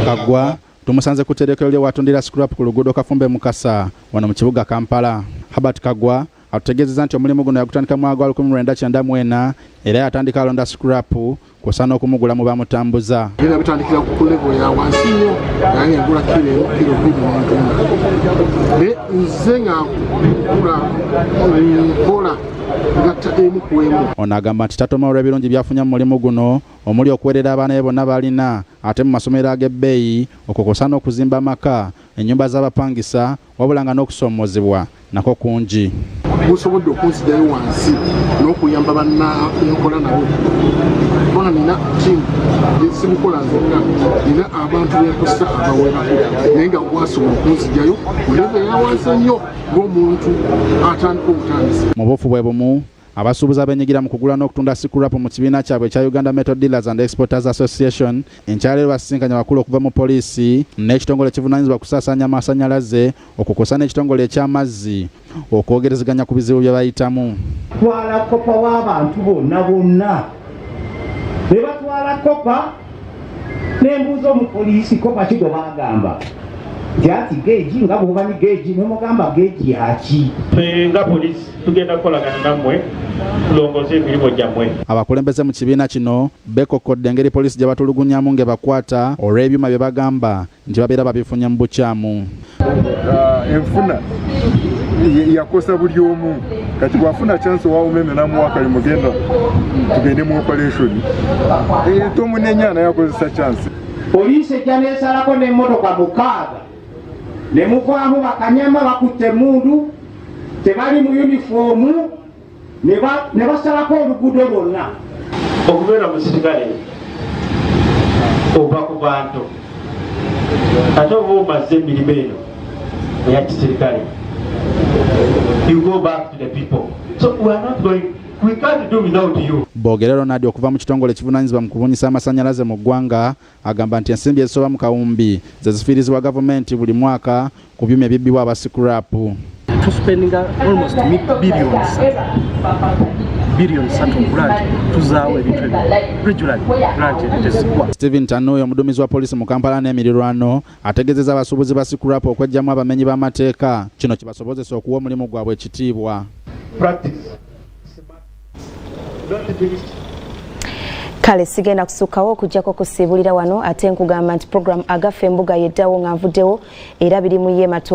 Kaggwa tumusanze ku tterekero lye watundira scrap ku luguudo Kafumbe Mukasa wano mu kibuga Kampala. Herbert Kaggwa atutegeezezza nti omulimu guno yagutandika mu mwaka gwa 1994 era yatandika alonda scrap kw'ossa n'okumugula mu bamutambuza. Era bitandikira ku level ya wansi nnyo, naye nga ngula kiro emu, kiro 2 nentunda. Naye nze nga ngula nkola ngatta emu ku emu. Ono agamba nti tatoma olw'ebirungi by'afunye mu mulimu guno omuli okuweerera abaana be bonna b'alina ate mu masomero ag'ebbeeyi, okwo kw'ossa n'okuzimba amaka, ennyumba z'abapangisa wabula nga n'okusoomoozebwa nakwo kungi. Gusobodde okunzijayo wansi n'okuyamba bannankola nabo, kubanga nina tiimu simukola nzekka, nina abantu benkozesa abawerako, naye nga gwasobola okunzijayo ku level eya wansi ennyo ng'omuntu atandika obutandisi. Mu buufu bwe bumu, abasuubuzi abenyigira mu kugula n'okutunda sikurapu mu kibiina kyabwe ekya Uganda Metal Dealers and Exporters Association enkyaleero basisinkanye abakulu okuva mu poliisi n'ekitongole ekivunaanyizibwa ku kusaasaanya amasannyalaze, okwo kw'ossa n'ekitongole eky'amazzi okwogerezeganya ku bizibu bye bayitamu. Twala copper w'abantu bonna bonna ne batwala copper. Nembuuza omupoliisi, "Copper kigo?" Bagamba nti ati gauge, nga bwomanyi gauge. Nemugamba, "Gauge yaki?" Ffe nga poliisi tugenda kukolagana nammwe tulongoze emirimu gyammwe. Abakulembeze mu kibiina kino beekokkodde engeri poliisi gye batulugunyamu ng'ebakwata olw'ebyuma bye bagamba nti babeera babifunye mu bukyamu. Enfuna yakosa buli omu. Kati bwafuna chance owa umeme namuwa kali mugenda tugende mu operation, tomunenya, naye akozesa chance. Poliisi ejja nesalako n'emmotoka 6 ne muvaamu bakanyama bakutte emmundu, tebali mu yunifoomu, ne basalako oluguudo lwonna. Okubeera musirikale ova ku bantu, ate oba omaze emirimu eno eya kisirikale, you go back to the people. So we are not going, we can't do without you. Boogere Ronald okuva mu kitongole ekivunaanyizibwa mu kubunyisa amasannyalaze mu ggwanga agamba nti ensimbi ezisoba mu kawumbi ze zifiirizibwa gavumenti buli mwaka ku byuma ebibbibwa abasikurapu. Tuspendinga almost billions, billion 3 okula nti tuzaawo ebintu ebyo regularly, okula nti tezigwa. Stephen Tanuyo, omuduumizi wa poliisi mu Kampala n'emirirwano, ategeezezza abasuubuzi ba sikurapu okweggyamu abamenyi b'amateeka, kino kibasobozesa okuwa omulimu gwabwe ekitiibwa. Practice smart. Don't mix. Kale sigenda kusukkawo okugjako kusiibulira wano, ate nkugamba nti program Agaffe Embuga yeddawo nga nvuddewo, era biri mu ye mato.